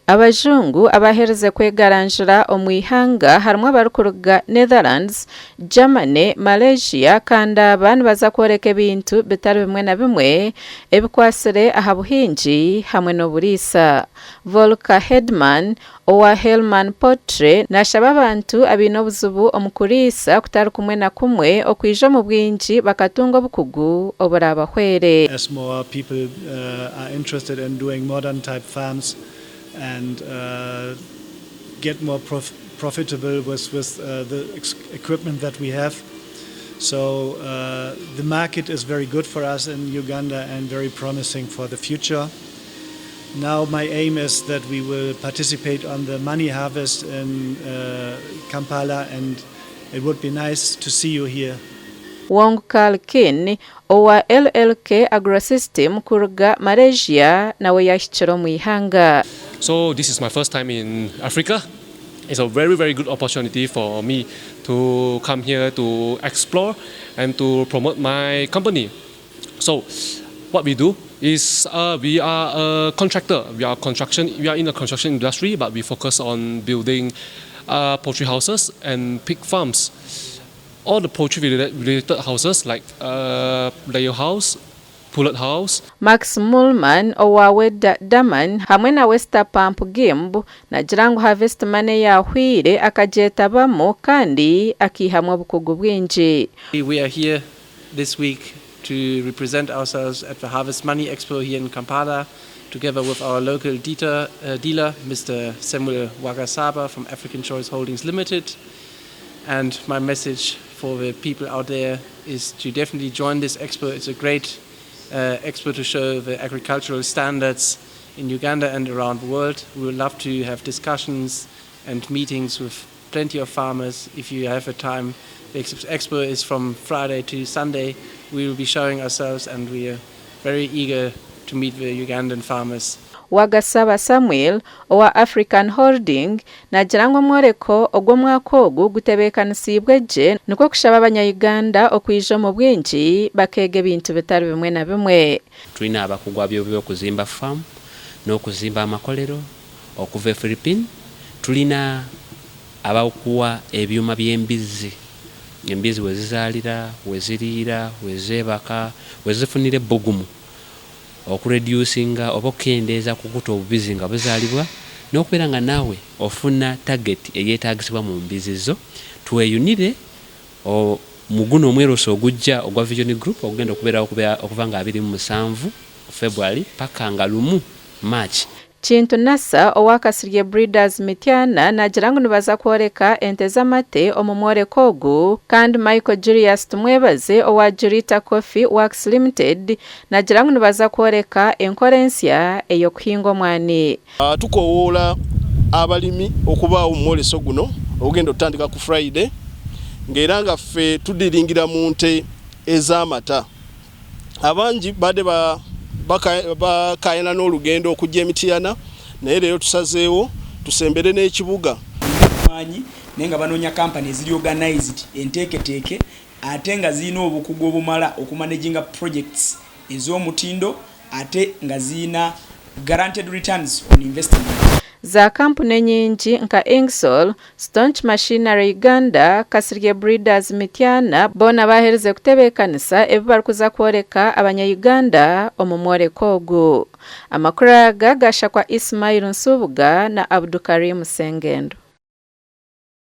Abajungu abaherize kwegaranjura omu ihanga harimu abarikuruga Netherlands, Germany, Malaysia kandi aba nibaza kworeka ebintu bitari bimwe na bimwe ebikwatsire aha buhingi hamwe n'oburiisa. Volker Hedman owa Hellman Poultry nashaba abantu abaine obuzibu omu kuriisa kutari kumwe na kumwe okwija omu bwingi bakatunga obukugu oburabahwere. As more people are interested in doing modern type farms and get more profitable with the equipment that we have. So the market is very good for us in Uganda and very promising for the future. Now my aim is that we will participate on the money harvest in Kampala and it would be nice to see you here. Wong Kal Kin owa LLK Agrosystem kuruga Malaysia nawe yaahikire omu ihanga. So this is my first time in Africa. It's a very very good opportunity for me to come here to explore and to promote my company. So what we do is we are a contractor. We are construction. We are in the construction industry, but we focus on building poultry houses and pig farms. All the poultry related, related houses like layer house, pullet house. Max Mulman owa Wedda Daman hamwe na Wester Pump Gimb nagira ngu Harvest Money yaahwire akagyetabamu kandi akaihamu obukugu bwingi. We are here this week to represent ourselves at the Harvest Money Expo here in Kampala, together with our local dealer, Mr. Samuel Wagasaba from African Choice Holdings Limited. And my message for the people out there is to definitely join this expo. It's a great expo to show the agricultural standards in Uganda and around the world. We would love to have discussions and meetings with plenty of farmers. If you have a time, the expo is from Friday to Sunday. We will be showing ourselves and we are very eager to meet the Ugandan farmers. Wagasaba Samuel owa African Holding naagira ngu omworeko ogw'omwaka ogu gutebeekanisiibwe gye nikwo kushaba abanya-Uganda okwija omu bwingi bakeega ebintu bitari bimwe na bimwe. Tulina abakugu aby'oby'okuzimba faamu n'okuzimba amakolero okuva e Philippine. Tulina abakuwa ebyuma by'embizzi, embizzi we zizaalira, we ziriira, we zeebaka, we zifunira ebbugumu okureducinga oba okukendeeza ku kuta obubizi nga buzaalibwa n'okubeera nga naawe ofuna target eyeetaagisibwa mu mbizzi zo. Tweyunire mu guno omweruuso ogujja ogwa Vision Group ogugenda okubeerawo okuva nga 27 February paka nga 1 March. Kintu Nasser owa Kasirye Breeders Mityana naagira ngu nibaza kworeka ente z'amate omu mworeko ogu kandi Michael Julius Tumwebaze owa Julita Coffee Works Limited naagira ngu nibaza kworeka enkora ensya ey'okuhinga omwani. Tukowoola abalimi okubaawo mu mwoleso guno ogugenda otandika ku Friday ng'era nga ffe tudiringira mu nte ez'amata. Abangi badde bakaayana n'olugendo okujja e Mityana naye leero tusazeewo tusembere n'ekibuga. Maanyi naye nga banoonya kampani eziri organized, enteeketeeke ate nga zirina obukugu obumala okumanaginga projects ez'omutindo ate nga zirina guaranteed returns on investment. Za kampuni enyingi nka Ingsol, Staunch Machinery Uganda, Kasirye Breeders Mityana boona baaherize kutebeekanisa ebi barikuza kworeka abanya-Uganda omu mworeko ogu. Amakuru aga gashakwa Ismail Nsubuga na Abdukarim Sengendo.